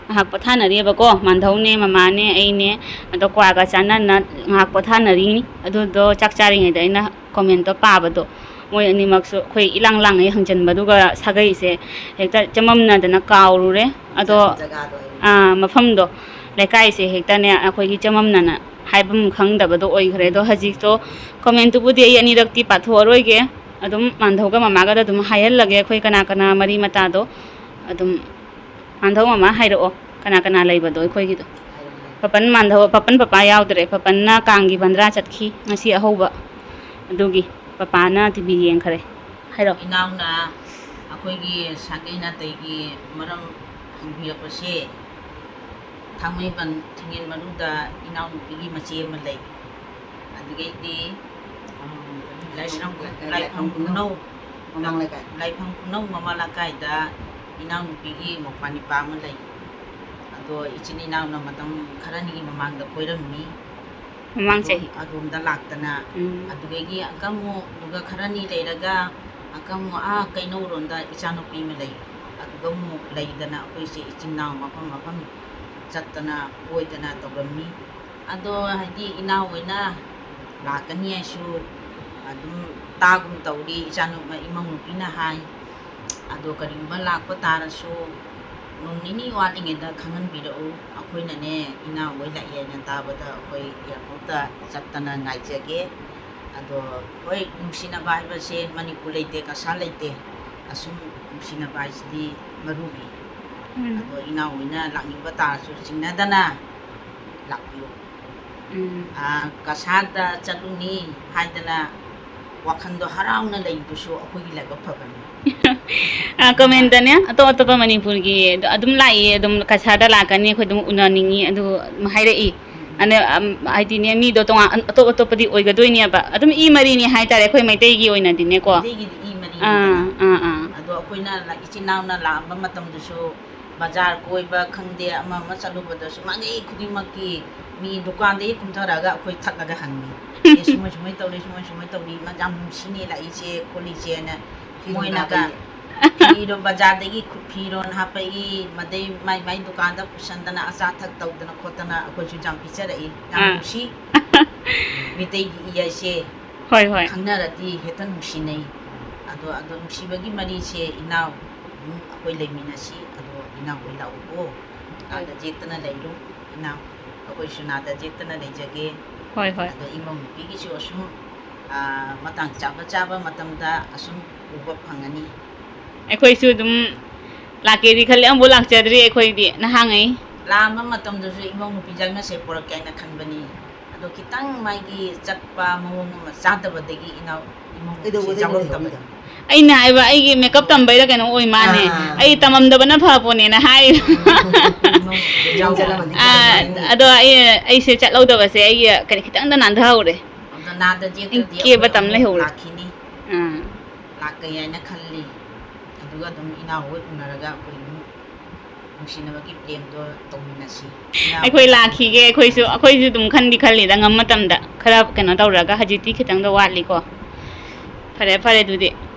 ꯉꯥꯏꯍꯥꯛ ꯄꯣꯊꯥꯅꯔꯤꯑꯕꯀꯣ꯫ ꯃꯥꯟꯙꯧꯅꯦ, ꯃꯃꯥꯅꯦ, ꯑꯩꯅꯦ, ꯑꯗꯣ ꯀ꯭ꯋꯥꯒ ꯆꯥꯟꯅꯅ ꯉꯥꯏꯍꯥꯛ ꯄꯣꯊꯥꯅꯔꯤꯅꯤ꯫ ꯑꯗꯨꯗꯣ ꯆꯥꯛ ꯆꯥꯔꯤꯉꯩꯗ ꯑꯩꯅ comment ꯄꯥꯕꯗꯣ, ꯃꯣꯏ ꯑꯅꯤꯃꯛꯁꯨ ꯑꯩꯈꯣꯏ ꯏꯂꯥꯡ ꯂꯥꯡꯉꯩ ꯍꯪꯖꯟꯕꯗꯨꯒ ꯁꯥꯒꯩꯁꯦ ꯍꯦꯛꯇ ꯆꯃꯝꯅꯗꯅ ꯀꯥꯎꯔꯨꯔꯦ꯫ ꯑꯗꯣ, ꯖꯒꯥꯗꯣ ꯑꯩ ꯑꯥ, ꯃꯐꯝꯗꯣ, ꯂꯩꯀꯥꯏꯁꯦ ꯍꯦꯛꯇꯅꯦ ꯑꯩꯈꯣꯏꯒꯤ ꯆꯃꯝꯅꯅ ꯍꯥꯏꯐꯝ ꯈꯪꯗꯕꯗꯣ ꯑꯣꯏꯈ꯭ꯔꯦ꯫ ꯑꯗꯣ ꯍꯧꯖꯤꯛꯇꯣ comment ꯇꯨꯕꯨꯗꯤ ꯑꯩ ꯑꯅꯤꯔꯛꯇꯤ ꯄꯥꯊꯣꯛꯑꯔꯣꯏꯒꯦ꯫ ꯑꯗꯨꯝ ꯃꯥꯟꯙꯧꯒ ꯃꯃꯥꯒꯗ ꯑꯗꯨꯝ ꯍꯥꯏꯍꯜꯂꯒꯦ, ꯑꯩꯈꯣꯏ ꯀꯅꯥ ꯀꯅꯥ ꯃꯔꯤ ꯃꯇꯥꯗꯣ꯫ ꯑꯗꯨꯝ ꯃꯥꯟꯙꯧ, ꯃꯃꯥ, ꯍꯥꯏꯔꯛꯑꯣ, ꯀꯅꯥ ꯀꯅꯥ ꯂꯩꯕꯗꯣ ꯑꯩꯈꯣꯏꯒꯤꯗꯣ꯫ ꯄꯄꯟ ꯃꯥꯟꯙꯧ, ꯄꯄꯟ ꯄꯄꯥ ꯌꯥꯎꯗ꯭ꯔꯦ꯫ ꯄꯄꯟꯅ ꯀꯥꯡꯒꯤ ꯕꯟꯗ꯭ꯔꯥ ꯆꯠꯈꯤ, ꯉꯁꯤ ꯑꯍꯧꯕ꯫ ꯑꯗꯨꯒꯤ ꯄꯄꯥꯅ TV ꯌꯦꯡꯈꯔꯦ꯫ ꯍꯥꯏꯔꯛꯑꯣ꯫ ꯏꯅꯥꯎꯅ ꯑꯩꯈꯣꯏꯒꯤ ꯁꯥꯒꯩ ꯅꯥꯇꯩꯒꯤ ꯃꯔꯝ ꯍꯪꯕꯤꯔꯛꯄꯁꯦ, ꯊꯥꯡꯃꯩꯕꯟ ꯊꯤꯡꯉꯦꯟ ꯃꯔꯨꯗ ꯏꯅꯥꯎꯅꯨꯄꯤꯒꯤ ꯃꯆꯦ ꯑꯃ ꯂꯩ꯫ ꯑꯗꯨꯗꯒꯤꯗꯤ, ꯎꯝ, ꯂꯥꯏꯐꯝ, ꯂꯥꯏꯐꯝ ꯈꯨꯅꯧ, ꯃꯃꯥꯡ ꯂꯩꯀꯥꯏ꯫ ꯂꯥꯏꯐꯝ ꯈꯨꯅꯧ ꯃꯃꯥ ꯂꯩꯀꯥꯏꯗ ꯏꯅꯥꯎꯅꯨꯄꯤꯒꯤ ꯃꯧꯄ꯭ꯋꯥ ꯅꯤꯄꯥ ꯑꯃ ꯂꯩ꯫ ꯑꯗꯣ ꯏꯆꯤꯟ ꯏꯅꯥꯎꯅ ꯃꯇꯝ ꯈꯔꯅꯤꯒꯤ ꯃꯃꯥꯡꯗ ꯀꯣꯏꯔꯝꯃꯤ꯫ ꯃꯃꯥꯡ ꯑꯗꯣ ꯆꯍꯤ꯫ ꯑꯗꯣꯝꯗ ꯂꯥꯛꯇꯅ, ꯎꯝ꯫ ꯑꯗꯨꯗꯒꯤ ꯑꯪꯀ ꯑꯃꯨꯛ, ꯑꯗꯨꯒ ꯈꯔꯅꯤ ꯂꯩꯔꯒ ꯑꯪꯀ ꯑꯃꯨꯛ ꯑꯥ ꯀꯩꯅꯧꯔꯣꯝꯗ ꯏꯆꯥꯅꯨꯄꯤ ꯑꯃ ꯂꯩ꯫ ꯑꯗꯨꯒ ꯑꯃꯨꯛ ꯂꯩꯗꯅ ꯑꯩꯈꯣꯏꯁꯦ ꯏꯆꯤꯟ ꯏꯅꯥꯎ ꯃꯐꯝ ꯃꯐꯝ ꯆꯠꯇꯅ ꯀꯣꯏꯗꯅ ꯇꯧꯔꯝꯃꯤ꯫ ꯑꯗꯣ ꯍꯥꯏꯗꯤ ꯏꯅꯥꯎ ꯍꯣꯏꯅ ꯂꯥꯛꯀꯅꯤ ꯍꯥꯏꯁꯨ ꯑꯗꯨꯝ ꯇꯥꯒꯨꯝ ꯇꯧꯔꯤ, ꯏꯆꯥꯅꯨ-, ꯏꯃꯧ ꯅꯨꯄꯤꯅ ꯍꯥꯏ꯫ ꯑꯗꯣ ꯀꯔꯤꯒꯨꯝꯕ ꯂꯥꯛꯄ ꯇꯥꯔꯁꯨ ꯅꯣꯡ ꯅꯤꯅꯤ ꯋꯥꯠꯂꯤꯉꯩꯗ ꯈꯪꯍꯟꯕꯤꯔꯛꯎ꯫ ꯑꯩꯈꯣꯏꯅꯅꯦ ꯏꯅꯥꯎ ꯍꯣꯏ ꯂꯥꯛꯑꯦ ꯍꯥꯏꯅ ꯇꯥꯕꯗ ꯑꯩꯈꯣꯏ airport ꯇ ꯆꯠꯇꯅ ꯉꯥꯏꯖꯒꯦ꯫ ꯑꯗꯣ ꯍꯣꯏ, ꯅꯨꯡꯁꯤꯅꯕ ꯍꯥꯏꯕꯁꯦ ꯃꯅꯤꯄꯨꯔ ꯂꯩꯇꯦ, ꯀꯁꯥꯔ ꯂꯩꯇꯦ, ꯑꯁꯨꯝ ꯅꯨꯡꯁꯤꯅꯕ ꯍꯥꯏꯁꯤꯗꯤ ꯃꯔꯨꯅꯤ꯫ ꯎꯝ꯫ ꯑꯗꯣ ꯏꯅꯥꯎ ꯍꯣꯏꯅ ꯂꯥꯛꯅꯤꯡꯕ ꯇꯥꯔꯁꯨ ꯆꯤꯡꯅꯗꯅ ꯂꯥꯛꯄꯤꯌꯨ꯫ ꯎꯝ꯫ ꯑꯥ, ꯀꯁꯥꯔꯗ ꯆꯠꯂꯨꯅꯤ ꯍꯥꯏꯗꯅ ꯋꯥꯈꯜꯗꯣ ꯍꯔꯥꯎꯅ ꯂꯩꯕꯗꯨꯁꯨ ꯑꯩꯈꯣꯏꯒꯤ ꯂꯥꯏꯕꯛ ꯐꯕꯅꯤ꯫ ꯑ, comment-ꯇꯅꯦ, ꯑꯇꯣꯞ ꯑꯇꯣꯞꯄ ꯃꯅꯤꯄꯨꯔꯒꯤ ꯑꯗꯨꯝ ꯂꯥꯛꯏ, ꯑꯗꯨꯝ ꯀꯁꯥꯔꯗ ꯂꯥꯛꯀꯅꯤ, ꯑꯩꯈꯣꯏ ꯑꯗꯨꯝ ꯎꯅꯅꯤꯡꯉꯤ, ꯑꯗꯨ ꯑꯗꯨꯝ ꯍꯥꯏꯔꯛꯏ꯫ ꯑꯗ, ꯑꯝ, ꯍꯥꯏꯗꯤꯅꯦ, ꯃꯤꯗꯣ ꯇꯣꯉꯥꯟ-, ꯑꯇꯣꯞ ꯑꯇꯣꯞꯄꯗꯤ ꯑꯣꯏꯒꯗꯣꯏꯅꯦꯕ꯫ ꯑꯗꯨꯝ ꯏ ꯃꯔꯤꯅꯤ ꯍꯥꯏꯇꯥꯔꯦ, ꯑꯩꯈꯣꯏ ꯃꯩꯇꯩꯒꯤ ꯑꯣꯏꯅꯗꯤꯅꯦꯀꯣ꯫ ꯃꯩꯇꯩꯒꯤꯗꯤ ꯏ ꯑꯥ, ꯃꯔꯤꯅꯤꯗꯅ꯫ ꯑꯥ, ꯑꯥ꯫ ꯑꯗꯣ ꯑꯩꯈꯣꯏꯅ ꯂ-, ꯏꯆꯤꯟ ꯏꯅꯥꯎꯅ ꯂꯥꯛꯑꯝꯕ ꯃꯇꯝꯗꯁꯨ ꯕꯖꯥꯔ ꯀꯣꯏꯕ ꯈꯪꯗꯦ, ꯑꯃ ꯑꯃ ꯆꯠꯂꯨꯕꯗꯁꯨ ꯃꯥꯏꯀꯩ ꯈꯨꯗꯤꯡꯃꯛꯀꯤ ꯃꯤ ꯗꯨꯀꯥꯟꯗꯒꯤ ꯀꯨꯝꯊꯔꯛꯑꯒ ꯑꯩꯈꯣꯏ ꯊꯠꯂꯒ ꯍꯪꯉꯤ꯫ "ꯑꯦ, ꯁꯨꯃꯥꯏ ꯁꯨꯃꯥꯏ ꯇꯧꯔꯤ, ꯁꯨꯃꯥꯏ ꯁꯨꯃꯥꯏ ꯇꯧꯔꯤ, ꯃ-, ꯌꯥꯝ ꯅꯨꯡꯁꯤꯅꯦ ꯂꯥꯛꯏꯁꯦ ꯈꯣꯠꯂꯤꯁꯦꯅ", ꯐꯤꯔꯣꯜ ꯃꯣꯏꯅꯒ ꯍꯥꯞꯄꯒꯤ꯫ ꯐꯤꯔꯣꯜ ꯕꯖꯥꯔꯗꯒꯤ ꯈꯨ-, ꯐꯤꯔꯣꯜ ꯍꯥꯞꯄꯛꯏ, ꯃꯗꯩ ꯃꯥꯏ ꯃꯥꯏ ꯗꯨꯀꯥꯟꯗ ꯄꯨꯁꯟꯗꯅ ꯑꯆꯥ ꯑꯊꯛ ꯇꯧꯗꯅ ꯈꯣꯠꯇꯅ ꯑꯩꯈꯣꯏꯁꯨ ꯌꯥꯝ ꯄꯤꯖꯔꯛꯏ꯫ ꯌꯥꯝ ꯑꯥ꯫ ꯅꯨꯡꯁꯤ꯫ ꯃꯤꯇꯩꯒꯤ ꯏ ꯍꯥꯏꯁꯦ ꯍꯣꯏ, ꯍꯣꯏ꯫ ꯈꯪꯅꯔꯗꯤ ꯍꯦꯛꯇ ꯅꯨꯡꯁꯤꯅꯩ꯫ ꯑꯗꯣ, ꯑꯗꯣ ꯅꯨꯡꯁꯤꯕꯒꯤ ꯃꯔꯤꯁꯦ ꯏꯅꯥꯎ ꯑꯗꯨꯝ ꯑꯩꯈꯣꯏ ꯂꯩꯃꯤꯟꯅꯁꯤ꯫ ꯑꯗꯣ ꯏꯅꯥꯎ ꯍꯣꯏ ꯂꯥꯛꯎꯀꯣ꯫ ꯍꯣꯏ꯫ ꯅꯥꯗ ꯌꯦꯛꯇꯅ ꯂꯩꯔꯨ ꯏꯅꯥꯎ꯫ ꯑꯩꯈꯣꯏꯁꯨ ꯅꯥꯗ ꯌꯦꯛꯇꯅ ꯂꯩꯖꯒꯦ꯫ ꯍꯣꯏ, ꯍꯣꯏ꯫ ꯑꯗꯣ ꯏꯃꯧ ꯅꯨꯄꯤꯒꯤꯁꯨ ꯑꯁꯨꯝ, ꯑꯥ, ꯃꯇꯥꯡ ꯆꯥꯕ ꯆꯥꯕ ꯃꯇꯝꯗ ꯑꯁꯨꯝ ꯎꯕ ꯐꯪꯒꯅꯤ꯫ ꯑꯩꯈꯣꯏꯁꯨ ꯑꯗꯨꯝ ꯂꯥꯛꯀꯦꯗꯤ ꯈꯜꯂꯤ, ꯑꯃꯨꯛꯐꯥꯎ ꯂꯥꯛꯆꯗ꯭ꯔꯤ ꯑꯩꯈꯣꯏꯗꯤ ꯅꯍꯥꯉꯩ꯫ ꯂꯥꯛꯑꯝꯕ ꯃꯇꯝꯗꯁꯨ ꯏꯃꯧ ꯅꯨꯄꯤ ꯖꯥꯏꯃꯁꯦ ꯄꯣꯔꯛꯀꯦ ꯍꯥꯏꯅ ꯈꯟꯕꯅꯤ꯫ ꯑꯗꯣ ꯈꯤꯇꯪ ꯃꯥꯒꯤ ꯆꯠꯄ ꯃꯑꯣꯡ ꯑꯃ ꯆꯥꯗꯕꯗꯒꯤ ꯏꯅꯥꯎ ꯏꯃꯧ ꯅꯨꯄꯤꯁꯦ ꯀꯩꯗꯧꯕꯗꯒꯤ ꯌꯥꯎꯔꯛꯇꯕꯅꯤ? ꯂꯩꯍꯧꯔꯤꯅꯣ? ꯑꯩꯅ ꯍꯥꯏꯕ, ꯑꯩꯒꯤ makeup ꯇꯝꯕꯩꯔ ꯀꯩꯅꯣ ꯑꯣꯏ ꯃꯥꯅꯦ꯫ ꯑꯥ꯫ ꯑꯩ ꯇꯝꯃꯝꯗꯕꯅ ꯐꯄꯣꯅꯦꯅ ꯍꯥꯏ꯫ ꯏꯃꯧ ꯅꯨꯄꯤꯁꯦ ꯌꯥꯎꯔꯛꯇꯕꯅꯤ꯫ ꯑꯥ, ꯑꯗꯣ ꯑꯩ, ꯑꯩꯁꯦ ꯆꯠꯍꯧꯗꯕꯁꯦ ꯑꯩꯒꯤ ꯀꯩꯅꯣ ꯈꯤꯇꯪꯗ ꯅꯥꯟꯊꯍꯧꯔꯦ꯫ ꯑꯗꯣ ꯅꯥꯗ ꯌꯦꯛꯇ꯭ꯔꯗꯤ ꯀꯦꯕ ꯑꯩꯈꯣꯏ ꯇꯝ ꯑꯃꯨꯛ ꯂꯩꯍꯧꯔꯦ꯫ ꯂꯥꯛꯈꯤꯅꯤ꯫ ꯑꯥ꯫ ꯂꯥꯛꯀꯦ ꯍꯥꯏꯅ ꯈꯜꯂꯤ꯫ ꯑꯗꯨꯒ ꯑꯗꯨꯝ ꯏꯅꯥꯎ ꯍꯣꯏ ꯎꯅꯔꯒ ꯑꯩꯈꯣꯏ ꯑꯗꯨꯝ ꯅꯨꯡꯁꯤꯅꯕꯒꯤ ꯄ꯭ꯔꯦꯝꯗꯣ ꯇꯧꯃꯤꯟꯅꯁꯤ꯫ ꯏꯅꯥꯎ ꯑꯩꯈꯣꯏ ꯂꯥꯛꯈꯤꯒꯦ, ꯑꯩꯈꯣꯏꯁꯨ, ꯑꯩꯈꯣꯏꯁꯨ ꯑꯗꯨꯝ ꯈꯟꯗꯤ ꯈꯜꯂꯤꯗ ꯉꯝꯕ ꯃꯇꯝꯗ꯫ ꯈꯔ ꯀꯩꯅꯣ ꯇꯧꯔꯒ, ꯍꯧꯖꯤꯛꯇꯤ ꯈꯤꯇꯪꯗ ꯋꯥꯠꯂꯤꯀꯣ꯫ ꯐꯔꯦ, ꯐꯔꯦ ꯑꯗꯨꯗꯤ꯫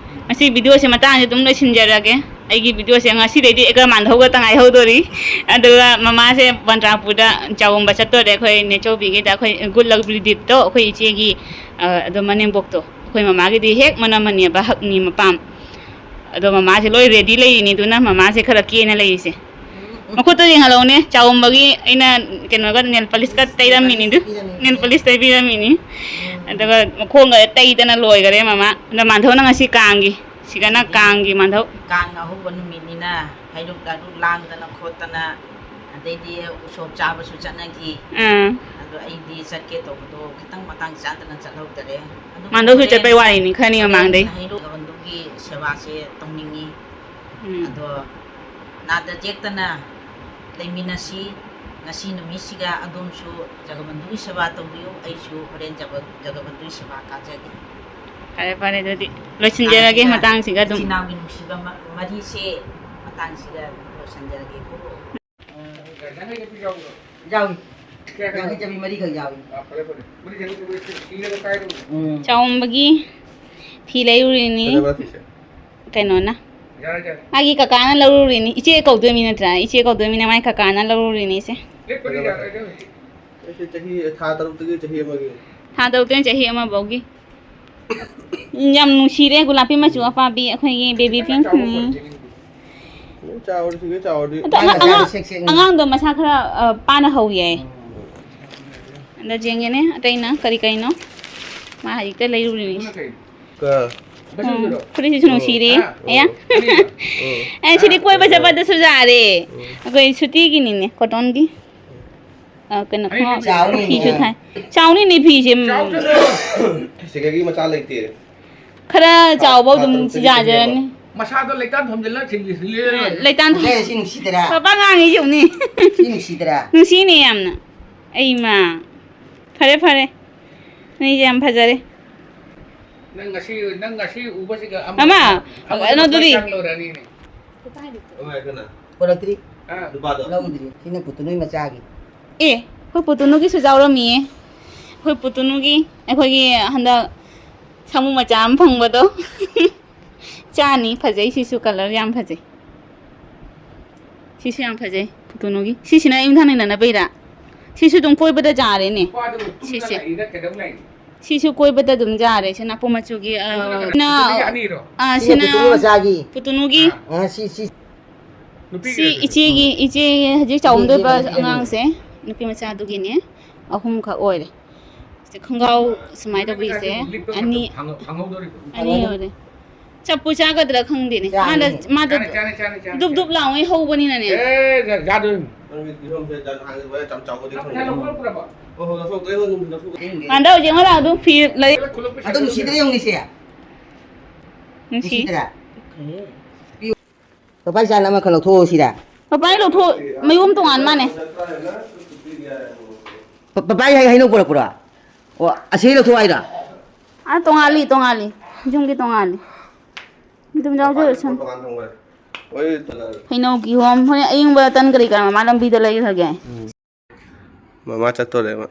ꯉꯁꯤ video-ꯁꯦ ꯃꯇꯥꯡꯁꯤꯗ ꯑꯗꯨꯝ ꯂꯣꯏꯁꯤꯟꯖꯔꯒꯦ꯫ ꯑꯩꯒꯤ video-ꯁꯦ ꯉꯁꯤꯗꯩꯗꯤ ꯑꯦꯀꯔ ꯃꯥꯟꯗꯧꯒ ꯇꯉꯥꯏ ꯍꯧꯗꯣꯔꯤ꯫ ꯑꯗꯨꯒ ꯃꯃꯥꯁꯦ ꯕꯟꯗ꯭ꯔꯥꯄꯨꯔꯗ ꯆꯥꯎꯝꯕ ꯆꯠꯇꯣꯔꯦ꯫ ꯑꯩꯈꯣꯏ ꯅꯦꯆꯧꯕꯤꯒꯤꯗ, ꯑꯩꯈꯣꯏ good luck ꯕꯤꯗꯤꯞꯇꯣ, ꯑꯩꯈꯣꯏ ꯏꯆꯦꯒꯤ, ꯑ, ꯑꯗꯣ ꯃꯅꯦꯝꯕꯣꯛꯇꯣ, ꯑꯩꯈꯣꯏ ꯃꯃꯥꯒꯤꯗꯤ ꯍꯦꯛ ꯃꯅꯝꯃꯅꯦꯕ, ꯍꯛꯅꯤ ꯃꯄꯥꯝ꯫ ꯑꯗꯣ ꯃꯃꯥꯁꯦ ꯂꯣꯏ ready ꯂꯩꯔꯤꯅꯤ, ꯑꯗꯨꯅ ꯃꯃꯥꯁꯦ ꯈꯔ ꯀꯦꯅ ꯂꯩꯔꯤꯁꯦ꯫ ꯃꯈꯨꯠꯇꯣ ꯌꯦꯡꯍꯜꯂꯧꯅꯦ, ꯆꯥꯎꯝꯕꯒꯤ ꯑꯩꯅ ꯀꯩꯅꯣꯒ nail polish-ꯀ ꯇꯩꯔꯝꯃꯤꯅꯤꯗꯨ꯫ Nail polish ꯇꯩꯕꯤꯔꯝꯃꯤꯅꯤ꯫ ꯑꯗꯨꯒ ꯃꯈꯣꯡꯒ ꯇꯩꯗꯅ ꯂꯣꯏꯈꯔꯦ ꯃꯃꯥ꯫ ꯑꯗꯣ ꯃꯥꯟꯙꯧꯅ ꯉꯁꯤ ꯀꯥꯡꯒꯤ, ꯁꯤꯒꯅ ꯀꯥꯡꯒꯤ ꯃꯥꯟꯙꯧ꯫ ꯀꯥꯡ ꯑꯍꯧꯕ ꯅꯨꯃꯤꯠꯅꯤꯅ ꯍꯩꯔꯨꯛ ꯂꯥꯔꯨꯛ ꯂꯥꯡꯗꯅ ꯈꯣꯠꯇꯅ, ꯑꯗꯩꯗꯤ ꯎꯁꯣꯞ ꯆꯥꯕꯁꯨ ꯆꯠꯅꯈꯤ꯫ ꯑꯥ꯫ ꯑꯩꯗꯤ ꯆꯠꯀꯦ ꯇꯧꯕꯗꯣ ꯈꯤꯇꯪ ꯃꯇꯥꯡ ꯆꯥꯗꯅ ꯆꯠꯍꯧꯗꯔꯦ꯫ ꯑꯗꯨꯕꯨ ꯃꯥꯟꯗꯧꯁꯨ ꯍꯣꯔꯦꯟ, ꯆꯠꯄꯩ ꯋꯥꯔꯤꯅꯤ, ꯈꯔꯅꯤ ꯍꯣꯔꯦꯟ ꯃꯃꯥꯡꯗꯩ꯫ ꯍꯩꯔꯣꯛ ꯖꯒꯕꯟꯙꯨꯒꯤ ꯁꯦꯕꯥꯁꯦ ꯇꯧꯅꯤꯡꯉꯤ꯫ ꯎꯝ꯫ ꯑꯗꯣ ꯅꯥꯗ ꯌꯦꯛꯇꯅ ꯂꯩꯃꯤꯟꯅꯁꯤ꯫ ꯉꯁꯤ ꯅꯨꯃꯤꯠꯁꯤꯒ ꯑꯗꯣꯝꯁꯨ ꯖꯒꯕꯟꯙꯨꯒꯤ ꯁꯦꯕꯥ ꯇꯧꯕꯤꯌꯨ, ꯑꯩꯁꯨ ꯍꯣꯔꯦꯟ ꯖꯒ-, ꯖꯒꯕꯟꯙꯨꯒꯤ ꯁꯦꯕꯥ ꯀꯥꯖꯒꯦ꯫ ꯐꯔꯦ, ꯐꯔꯦ, ꯑꯗꯨꯗꯤ ꯂꯣꯏꯁꯤꯟꯖꯔꯒꯦ ꯃꯇꯥꯡꯁꯤꯒ ꯑꯗꯨꯝ꯫ ꯏꯆꯤꯟ ꯏꯅꯥꯎꯒꯤ ꯅꯨꯡꯁꯤꯕ ꯃ-, ꯃꯔꯤꯁꯦ ꯃꯇꯥꯡꯁꯤꯗ ꯂꯣꯏꯁꯤꯟꯖꯔꯒꯦꯀꯣ꯫ ꯌꯥꯎꯏ꯫ ꯌꯥꯡꯈꯩ ꯆꯞꯄꯤ ꯃꯔꯤꯈꯛ ꯌꯥꯎꯏ꯫ ꯎꯝ꯫ ꯆꯥꯎꯝꯕꯒꯤ ꯐꯤ ꯂꯩꯔꯨꯔꯤꯅꯤ꯫ ꯀꯩꯅꯣꯅ꯫ ꯃꯥꯒꯤ ꯀꯀꯥꯅ ꯂꯧꯔꯨꯔꯤꯅꯤ꯫ ꯏꯆꯦ ꯀꯧꯗꯣꯏꯃꯤ ꯅꯠꯇ꯭ꯔꯥ? ꯏꯆꯦ ꯀꯧꯗꯣꯏꯃꯤꯅ ꯃꯥꯏ ꯀꯀꯥꯅ ꯂꯧꯔꯨꯔꯤꯅꯤ ꯏꯆꯦ꯫ ꯑꯩꯁꯦ ꯆꯍꯤ, ꯊꯥ ꯇꯔꯨꯛꯇꯒꯤ ꯆꯍꯤ ꯑꯃꯒꯤ꯫ ꯊꯥ ꯇꯔꯨꯛꯇꯒꯤ ꯆꯍꯤ ꯑꯃ ꯐꯥꯎꯒꯤ꯫ ꯌꯥꯝ ꯅꯨꯡꯁꯤꯔꯦ ꯒꯨꯂꯥꯞꯄꯤ ꯃꯆꯨ ꯑꯄꯥꯕꯤ ꯑꯩꯈꯣꯏꯒꯤ baby pink꯫ ꯎꯝ꯫ ꯆꯥꯎꯔꯗꯤ, ꯆꯥꯎꯔꯗꯤ꯫ ꯑꯗꯣ ꯑꯉꯥꯡ, ꯑꯉꯥꯡ, ꯑꯉꯥꯡꯗꯣ ꯃꯁꯥ ꯈꯔ, ꯑ, ꯄꯥꯅ ꯍꯧ ꯌꯥꯏ꯫ ꯑꯗ ꯌꯦꯡꯒꯦꯅꯦ, ꯑꯇꯩꯅ ꯀꯔꯤ ꯀꯔꯤꯅꯣ? ꯃꯥ ꯍꯧꯖꯤꯛꯇ ꯂꯩꯔꯨꯔꯤꯅꯤ꯫ ꯀ-, ꯎꯝ, ꯐꯨꯔꯤꯠꯁꯤꯁꯨ ꯅꯨꯡꯁꯤꯔꯦ꯫ ꯑꯣ꯫ ꯑꯌꯥ꯫ ꯑꯣ꯫ ꯑꯦ, ꯁꯤꯗꯤ ꯀꯣꯏꯕ ꯆꯠꯄꯗꯁꯨ ꯌꯥꯔꯦ꯫ ꯑꯣ꯫ ꯑꯩꯈꯣꯏ ꯁꯨꯇꯤꯒꯤꯅꯤꯅꯦ, cottonꯒꯤ꯫ ꯑ, ꯀꯩꯅꯣ, ꯈꯣꯡꯒ꯭ꯔꯥꯎ ꯆꯥꯎꯅꯤꯅꯦ꯫ ꯐꯤꯁꯨ ꯊꯥꯏ꯫ ꯆꯥꯎꯅꯤꯅꯦ ꯐꯤꯁꯦ꯫ ꯆꯥꯎꯗꯅ꯫ ꯁꯤꯗꯒꯤ ꯃꯆꯥ ꯂꯩꯇꯦ꯫ ꯈꯔ ꯊꯥ, ꯆꯥꯎꯕ ꯊꯥ ꯑꯗꯨꯝ ꯇꯔꯨꯛꯇꯒꯤ ꯆꯍꯤ ꯌꯥꯖꯔꯅꯤ꯫ ꯑꯃ꯫ ꯃꯁꯥꯗꯣ ꯂꯩꯇꯥꯟ ꯊꯣꯝꯖꯤꯜꯂ ꯊꯤꯜꯂꯤ, ꯊꯤꯜꯂꯤ꯫ ꯑ, ꯂꯩꯇꯥꯟ ꯊꯣꯝ-, ꯁꯤ ꯅꯨꯡꯁꯤꯗ꯭ꯔꯥ? ꯄꯥꯄꯥ ꯉꯥꯡꯉꯤ ꯌꯦꯡꯉꯨꯅꯦ꯫ ꯁꯤ ꯅꯨꯡꯁꯤꯗ꯭ꯔꯥ? ꯅꯨꯡꯁꯤꯅꯦ ꯌꯥꯝꯅ꯫ ꯑꯩꯃ꯫ ꯐꯔꯦ, ꯐꯔꯦ꯫ ꯅꯣꯏꯁꯦ ꯌꯥꯝ ꯐꯖꯔꯦ꯫ ꯅꯪ ꯉꯁꯤ, ꯅꯪ ꯉꯁꯤ ꯎꯕꯁꯤꯒ ꯑꯃ, ꯃꯃꯥ, ꯑꯃꯗꯨꯅ ꯀꯩꯅꯣꯗꯨꯗꯤ? ꯆꯪ ꯂꯣꯏꯔꯅꯤꯅꯦ꯫ ꯄꯨꯔꯛꯇ꯭ꯔꯤ꯫ ꯑꯥ꯫ ꯅꯨꯄꯥꯗꯣ꯫ ꯂꯧꯗ꯭ꯔꯤ꯫ ꯁꯤꯅ ꯄꯨꯇꯨꯅꯨꯒꯤ ꯃꯆꯥꯒꯤ꯫ ꯑꯦ, ꯑꯩꯈꯣꯏ ꯄꯨꯇꯨꯅꯨꯒꯤꯁꯨ ꯌꯥꯎꯔꯝꯃꯤꯌꯦ꯫ ꯑꯩꯈꯣꯏ ꯄꯨꯇꯨꯅꯨꯒꯤ, ꯑꯩꯈꯣꯏꯒꯤ ꯍꯟꯗꯛ ꯁꯥꯃꯨ ꯃꯆꯥ ꯑꯃ ꯐꯪꯕꯗꯣ꯫ ꯆꯥꯅꯤ, ꯐꯖꯩ ꯁꯤꯁꯨ, colour ꯌꯥꯝ ꯐꯖꯩ꯫ ꯁꯤꯁꯨ ꯌꯥꯝ ꯐꯖꯩ, ꯄꯨꯇꯨꯅꯨꯒꯤ꯫ ꯁꯤꯁꯤꯅ ꯑꯌꯨꯛ ꯅꯨꯡꯗꯥꯡ ꯏꯟꯅꯅꯕꯩꯔꯥ? ꯁꯤꯁꯨ ꯑꯗꯨꯝ ꯀꯣꯏꯕꯗ ꯌꯥꯔꯦꯅꯦ꯫ ꯅꯨꯄꯥꯗꯨ ꯇꯨꯝꯅ ꯁꯤꯁꯦ꯫ ꯂꯥꯛꯏꯗ ꯀꯩꯗꯧ ꯂꯥꯛꯏꯅꯣ? ꯁꯤꯁꯨ ꯀꯣꯏꯕꯗ ꯑꯗꯨꯝ ꯌꯥꯔꯦ꯫ ꯁꯤꯅ ꯑꯄꯨ ꯃꯆꯨꯒꯤ, ꯑ, ꯄꯨꯇꯨꯅꯨꯒꯤ ꯅ-, ꯑꯅꯤꯔꯣ? ꯑ, ꯁꯤꯅ ꯁꯤꯅ ꯄꯨꯇꯨꯅꯨ ꯃꯆꯥꯒꯤ꯫ ꯄꯨꯇꯨꯅꯨꯒꯤ꯫ ꯑꯥ꯫ ꯑ, ꯁꯤ, ꯁꯤ꯫ ꯅꯨꯄꯤꯒꯤ ꯁꯤ ꯅꯠꯇꯦ꯫ ꯏꯆꯦꯒꯤ, ꯏꯆꯦ ꯍꯧꯖꯤꯛ ꯆꯥꯎꯝꯗꯣꯏꯕ ꯏꯆꯦꯒꯤ ꯑꯅꯤꯅꯦ꯫ ꯑꯉꯥꯡꯁꯦ, ꯅꯨꯄꯤ ꯃꯆꯥꯗꯨꯒꯤꯅꯦ꯫ ꯑꯍꯨꯝꯈꯛ ꯑꯣꯏꯔꯦ꯫ ꯁꯤ ꯈꯣꯡꯒ꯭ꯔꯥꯎ ꯁꯨꯃꯥꯏꯅ ꯇꯧꯕꯤꯁꯦ꯫ ꯂꯤꯠꯄ ꯑꯅꯤ, ꯈꯪꯍꯧ-, ꯈꯪꯍꯧꯗꯣꯔꯤꯕꯣ? ꯑꯅꯤ ꯑꯣꯏꯔꯦ꯫ ꯆꯞꯄꯨ ꯆꯥꯒꯗ꯭ꯔꯥ ꯈꯪꯗꯦꯅꯦ꯫ ꯆꯥꯅꯤ꯫ ꯃꯥꯗ, ꯃꯥꯗ ꯆꯥꯅꯤ, ꯆꯥꯅꯤ, ꯆꯥꯅꯤ, ꯆꯥꯅꯤ, ꯗꯨꯞ ꯆꯥꯅꯤ꯫ ꯗꯨꯞ ꯂꯥꯎꯉꯩ ꯍꯧꯕꯅꯤꯅꯅꯦ꯫ ꯑꯦ, ꯆꯥ-, ꯆꯥꯗꯣꯏꯅꯤ꯫ ꯍꯟꯗꯛ ꯍꯧꯖꯤꯛ ꯑꯃ ꯂꯥꯛꯑꯣ, ꯑꯗꯨꯝ ꯐꯤ ꯂꯩ꯫ ꯑꯗꯨꯝ ꯅꯨꯡꯁꯤꯗ꯭ꯔꯥ ꯌꯦꯡꯉꯨꯅꯦ ꯏꯆꯦ? ꯅꯨꯡꯁꯤ꯫ ꯅꯨꯡꯁꯤꯗ꯭ꯔꯥ? ꯄꯄꯥꯏ ꯆꯥꯅ ꯑꯃꯈꯛ ꯂꯧꯊꯣꯛꯑꯣ ꯁꯤꯗ꯫ ꯄꯄꯥꯏ ꯂꯧꯊꯣꯛ-, ꯃꯌꯣꯝ ꯇꯣꯉꯥꯟ ꯃꯥꯅꯦ꯫ ꯄ-, ꯄꯄꯥꯏ ꯍꯥꯏ ꯍꯩꯅꯧ ꯄꯨꯔꯛꯄ꯭ꯔꯣ? ꯑꯣ, ꯑꯁꯤ ꯂꯧꯊꯣꯛꯑꯣ ꯍꯥꯏꯔꯣ? ꯑꯥ, ꯇꯣꯉꯥꯜꯂꯤ, ꯇꯣꯉꯥꯜꯂꯤ꯫ ꯌꯨꯝꯒꯤ ꯇꯣꯉꯥꯜꯂꯤ꯫ ꯑꯗꯨꯝ ꯌꯥꯎꯖꯔꯁꯅꯨ꯫ ꯍꯩꯅꯧ ꯀꯤꯍꯣꯝ, ꯍꯣꯔꯦꯟ ꯑꯌꯤꯡꯕ ꯇꯟ ꯀꯔꯤ ꯀꯔꯥ ꯃꯃꯥ ꯂꯝꯕꯤꯗ ꯂꯩꯈ꯭ꯔꯒꯦ꯫ ꯎꯝ꯫ ꯃꯃꯥ ꯆꯠꯇꯣꯔꯦ ꯃꯥ꯫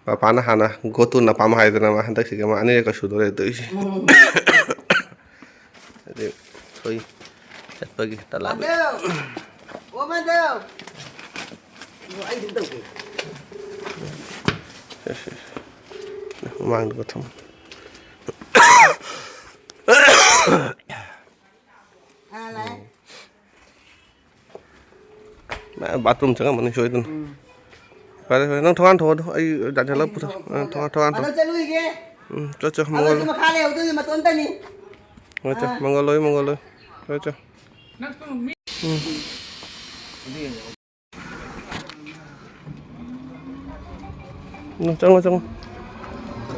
ꯄꯄꯥꯅ ꯍꯥꯟꯅ go to ꯅꯄꯥꯝ ꯍꯥꯏꯗꯅ ꯃꯥ ꯍꯟꯗꯛꯁꯤꯒ ꯃꯥ ꯑꯅꯤꯔꯛꯀ ꯁꯨꯗꯣꯔꯦ ꯇꯧꯔꯤꯁꯦ꯫ ꯎꯝ꯫ ꯑꯗꯩ ꯑꯩꯈꯣꯏ ꯆꯠꯄꯒꯤ ꯇꯂꯥꯕꯤ꯫ ꯃꯥꯙꯧ! ꯑꯣ ꯃꯥꯙꯧ! ꯑꯣ, ꯑꯩ ꯑꯗꯨꯝ ꯇꯧꯒꯦ꯫ ꯁꯦ, ꯁꯦ, ꯁꯦ꯫ ꯃꯃꯥꯡꯗꯨꯒ ꯊꯝꯃꯣ꯫ ꯑꯥ, ꯂꯥꯛꯑꯦ꯫ ꯃꯥ bathroom ꯆꯪꯉꯝꯃꯅꯤ ꯁꯣꯏꯗꯅ꯫ ꯎꯝ꯫ ꯐꯔꯦ, ꯐꯔꯦ, ꯅꯪ ꯊꯣꯡꯒꯥꯟ ꯊꯣꯛꯑꯣ ꯑꯗꯣ, ꯑꯩ ꯖꯥꯟꯁꯦꯜꯂ ꯄꯨꯊꯣꯛ-, ꯑ, ꯊꯣꯡꯒꯥꯟ, ꯊꯣꯡꯒꯥꯟ ꯊꯣꯛꯑꯣ꯫ ꯃꯥꯙꯧ ꯆꯠꯂꯨꯈꯤꯒꯦ꯫ ꯎꯝ, ꯆꯠ, ꯆꯠ, ꯃꯥꯙꯧ ꯃꯪꯒꯣꯜ꯫ ꯁꯤ ꯃꯈꯥ ꯂꯩꯍꯧꯗꯣꯏꯅꯤ, ꯃꯇꯣꯝꯇꯅꯤ꯫ ꯍꯣꯏ, ꯆꯣ, ꯑꯥ꯫ ꯃꯪꯒꯣꯜ ꯂꯣꯏ, ꯃꯪꯒꯣꯜ ꯂꯣꯏ꯫ ꯍꯣꯏ, ꯆꯣ꯫ ꯎꯝ꯫ ꯎꯝ, ꯆꯪꯉꯣ, ꯆꯪꯉꯣ꯫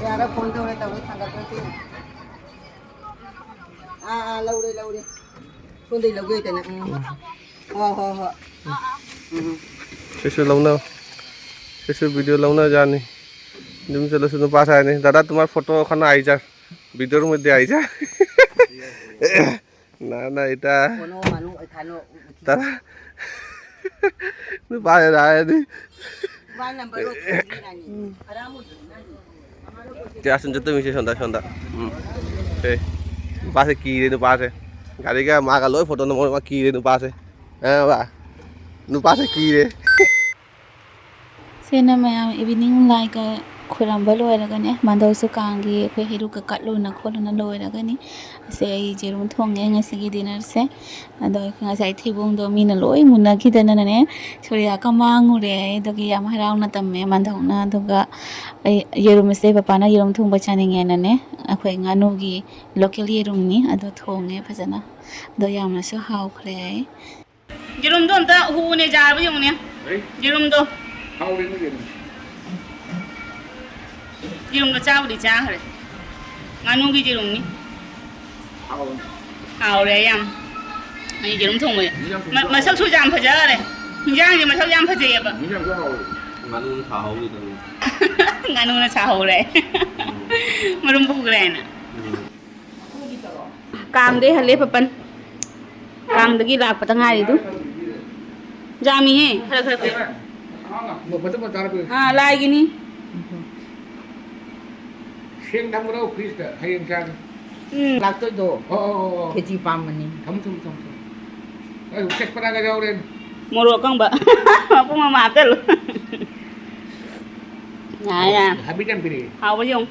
ꯌꯥꯔꯦ, phone ꯇꯧꯔꯦ, ꯇꯧꯔꯦ, ꯊꯥꯡꯒꯠꯄ ꯅꯠꯇꯦ꯫ ꯑꯥ, ꯑꯥ, ꯂꯧꯔꯦ, ꯂꯧꯔꯦ꯫ ꯁꯣꯝꯗꯩ ꯂꯧꯒꯦ ꯍꯦꯛꯇꯅꯦ꯫ ꯎꯝ꯫ ꯍꯣꯏ, ꯍꯣꯏ, ꯍꯣꯏ꯫ ꯎꯝ꯫ ꯁꯤꯁꯨ ꯂꯧꯅ-, ꯁꯤꯁꯨ video ꯂꯧꯅꯖꯥꯠꯅꯤ꯫ ꯑꯗꯨꯝ ꯆꯠꯂꯁꯨ ꯅꯨꯄꯥ ꯁꯥꯏꯅꯤ꯫ दादा, तुम्हारा फोटो खाना आई जा। Video में दे आई जा। ना, ना, इटा। कोनो मानू खानो। ꯇꯔꯥ꯫ ꯅꯨꯄꯥꯁꯦ ꯂꯥꯛꯑꯗꯤ꯫ ꯃꯥ number ꯂꯣꯏ ꯊꯤꯔꯤꯔꯥꯅꯤ꯫ ꯎꯝ꯫ ꯀꯌꯥ ꯁꯨꯝ ꯆꯠꯇꯣꯏ ꯃꯤꯁꯦ ꯁꯣꯝꯗ, ꯁꯣꯝꯗ꯫ ꯎꯝ꯫ ꯁꯦ꯫ ꯅꯨꯄꯥꯁꯦ ꯀꯤꯔꯦ, ꯅꯨꯄꯥꯁꯦ꯫ ꯒꯥꯔꯤꯒ ꯃꯥꯒ ꯂꯣꯏ photo ꯅꯝꯃꯣ, ꯃꯥ ꯀꯤꯔꯦ, ꯅꯨꯄꯥꯁꯦ꯫ ꯑꯦ, ꯕꯥ꯫ ꯅꯨꯄꯥꯁꯦ ꯀꯤꯔꯦ꯫ ꯁꯦꯅ ꯃꯌꯥꯝ evening ꯂꯥꯏꯒ ꯈꯣꯏꯔꯝꯕ ꯂꯣꯏꯔꯒꯅꯦ, ꯃꯥꯙꯧꯁꯨ ꯀꯥꯡꯒꯤ ꯑꯩꯈꯣꯏ ꯍꯩꯔꯨꯛꯀ ꯀꯠꯂꯨꯅ ꯈꯣꯠꯂꯨꯅ ꯂꯣꯏꯔꯒꯅꯤ꯫ ꯑꯁꯦ ꯑꯩ ꯌꯦꯔꯨꯝ ꯊꯣꯡꯉꯦ ꯉꯁꯤꯒꯤ dinnerꯁꯦ꯫ ꯑꯗꯣ ꯉꯁꯥꯏ ꯊꯩꯕꯣꯡꯗꯣ ꯃꯤꯅ ꯂꯣꯏ ꯃꯨꯟꯅꯈꯤꯗꯅꯅꯦ, ꯁꯣꯔꯤꯌꯥꯀ ꯃꯥꯡꯉꯨꯔꯦ꯫ ꯑꯗꯨꯒꯤ ꯌꯥꯝ ꯍꯔꯥꯎꯅ ꯇꯝꯃꯦ ꯃꯥꯙꯧꯅ꯫ ꯑꯗꯨꯒ ꯑꯩ ꯌꯦꯔꯨꯝꯁꯦ ꯄꯄꯥꯅ ꯌꯦꯔꯨꯝ ꯊꯣꯡꯕ ꯆꯥꯅꯤꯡꯉꯦꯅꯅꯦ, ꯑꯩꯈꯣꯏ ꯉꯥꯅꯨꯒꯤ local ꯌꯦꯔꯨꯝꯅꯤ, ꯑꯗꯣ ꯊꯣꯡꯉꯦ ꯐꯖꯅ꯫ ꯑꯗꯣ ꯌꯥꯝꯅꯁꯨ ꯍꯥꯎꯈ꯭ꯔꯦ꯫ ꯌꯦꯔꯨꯝꯗꯣ ꯑꯝꯇ ꯍꯨꯅꯦ, ꯖꯥꯔꯕ ꯌꯦꯡꯉꯨꯅꯦ꯫ ꯑꯩ ꯌꯦꯔꯨꯝꯗꯣ꯫ ꯍꯥꯎꯔꯦꯅꯦ ꯀꯩꯅꯣ꯫ ꯌꯦꯔꯨꯝꯗꯣ ꯆꯥꯕꯨꯗꯤ ꯆꯥꯈ꯭ꯔꯦ꯫ ꯉꯥꯅꯨꯒꯤ ꯌꯦꯔꯨꯝꯅꯤ꯫ ꯍꯥꯎꯔꯦ꯫ ꯍꯥꯎꯔꯦ ꯌꯥꯝ꯫ ꯑꯩ ꯌꯦꯔꯨꯝ ꯊꯣꯡꯕꯁꯦ꯫ ꯌꯦꯔꯨꯝ ꯃ- ꯃꯁꯛꯁꯨ ꯌꯥꯝ ꯐꯖꯈꯔꯦ꯫ ꯍꯤꯟꯖꯥꯡꯁꯦ ꯃꯁꯛ ꯌꯥꯝ ꯐꯖꯩꯌꯦꯕ꯫ ꯌꯦꯟꯖꯥꯡꯁꯨ ꯍꯥꯎꯔꯦ꯫ ꯉꯥꯅꯨ ꯁꯥꯍꯧꯔꯤꯗꯅ꯫ ꯉꯥꯅꯨꯅ ꯁꯥꯍꯧꯔꯦ꯫ ꯃꯔꯨꯝ ꯄꯨꯈ꯭ꯔꯦꯅ꯫ ꯀꯥꯡꯗꯩ ꯍꯜꯂꯦ ꯄꯄꯟ꯫ ꯀꯥꯡꯗꯒꯤ ꯂꯥꯛꯄꯗ ꯉꯥꯏꯔꯤꯗꯨ꯫ ꯌꯥꯝꯃꯤꯍꯦ, ꯈꯔ ꯈꯔ ꯄꯤꯔꯛꯑꯣ꯫ ꯃ- ꯃꯆꯥ ꯃꯆꯥ ꯄꯤꯔꯛꯑꯣ꯫ ꯑꯥ, ꯂꯥꯏꯒꯤꯅꯤ꯫ ꯁꯦꯡ ꯊꯝꯈ꯭ꯔꯣ ꯐ꯭ꯔꯤꯖꯇ, ꯍꯌꯦꯡ ꯆꯥꯒꯦ꯫ ꯎꯝ꯫ ꯂꯥꯛꯇꯣꯏꯗꯣ ꯑꯣ ꯑꯣ ꯑꯣ ꯑꯣ꯫ ꯈꯦꯆꯤ ꯄꯥꯝꯕꯅꯤ꯫ ꯊꯝꯃꯣ ꯊꯝꯃꯣ ꯊꯝꯃꯣ ꯊꯝꯃꯣ꯫ ꯑꯩ ꯇꯦꯖꯄꯇꯥꯒ ꯌꯥꯎꯔꯦ꯫ ꯃꯣꯔꯣꯛ ꯑꯀꯪꯕ ꯃꯄꯨꯝ ꯑꯃ ꯍꯥꯞꯆꯜꯂꯨ꯫ ꯌꯥꯔꯦ, ꯌꯥꯔꯦ꯫ ꯍꯥꯏꯕꯤꯠ ꯌꯥꯝ ꯄꯤꯔꯛꯑꯦ꯫ ꯍꯥꯎꯕ꯭ꯔꯥ ꯌꯦꯡꯉꯨ꯫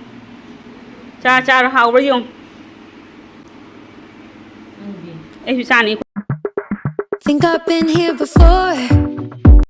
ꯆꯥ, ꯆꯥꯔꯣ, ꯍꯥꯎꯕ꯭ꯔꯥ ꯌꯦꯡꯉꯨ꯫ ꯑꯩꯁꯨ ꯆꯥꯅꯤ꯫ Think I've been here before.